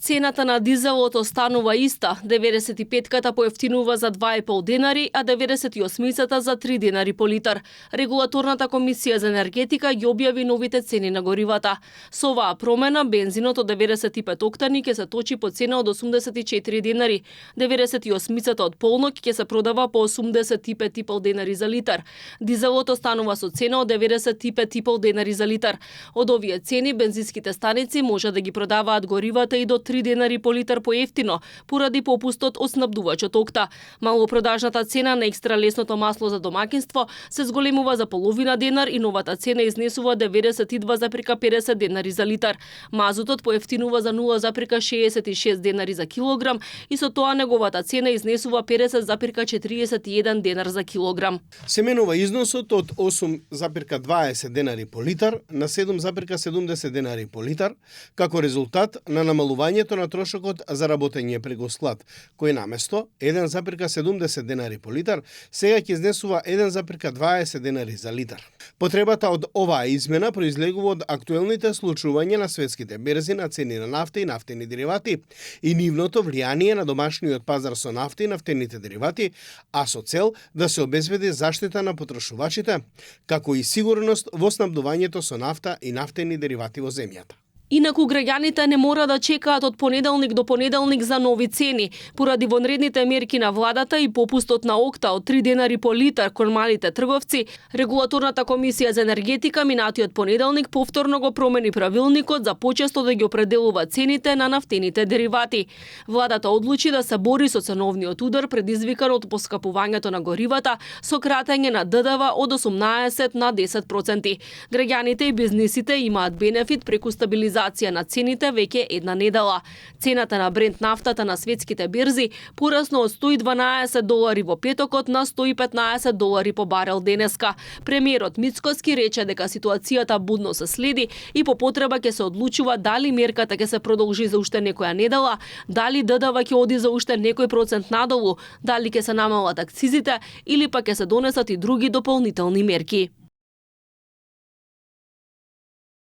Цената на дизелот останува иста, 95-ката поевтинува за 2,5 денари, а 98-цата за 3 денари по литар. Регулаторната комисија за енергетика ги објави новите цени на горивата. Со оваа промена бензинот од 95 октани ќе се точи по цена од 84 денари, 98-цата од полнок ќе се продава по 85,5 денари за литар. Дизелот останува со цена од 95,5 денари за литар. Од овие цени бензинските станици може да ги продаваат горивата и до 3 денари по литар поевтино, поради попустот од снабдувачот Окта. Малопродажната цена на екстра лесното масло за домаќинство се зголемува за половина денар и новата цена изнесува 92,50 денари за литар. Мазутот поевтинува за 0,66 денари за килограм и со тоа неговата цена изнесува 50,41 денар за килограм. Се менува износот од 8,20 денари по литар на 7,70 денари по литар, како резултат на намалувањето на трошокот за работење преку склад, кој наместо 1,70 денари по литар, сега ќе изнесува 1,20 денари за литар. Потребата од оваа измена произлегува од актуелните случувања на светските берзи на цени на нафта и нафтени деривати и нивното влијание на домашниот пазар со нафта и нафтените деривати, а со цел да се обезбеди заштита на потрошувачите, како и сигурност во снабдувањето со нафта и нафтени деривати во земјата. Инаку граѓаните не мора да чекаат од понеделник до понеделник за нови цени, поради вонредните мерки на владата и попустот на Окта од 3 денари по литар кон малите трговци. Регулаторната комисија за енергетика минатиот понеделник повторно го промени правилникот за почесто да ги определува цените на нафтените деривати. Владата одлучи да се бори со ценовниот удар предизвикан од поскапувањето на горивата со кратење на ДДВ од 18 на 10%. Граѓаните и бизнисите имаат бенефит преку стабилизација на цените веќе една недела. Цената на Брент нафтата на светските берзи порасна од $112 во петокот на $115 по барел денеска. Премиерот Мицкоски рече дека ситуацијата будно се следи и по потреба ќе се одлучува дали мерката ќе се продолжи за уште некоја недела, дали ДДВ ќе оди за уште некој процент надолу, дали ќе се намалат акцизите или пак ќе се донесат и други дополнителни мерки.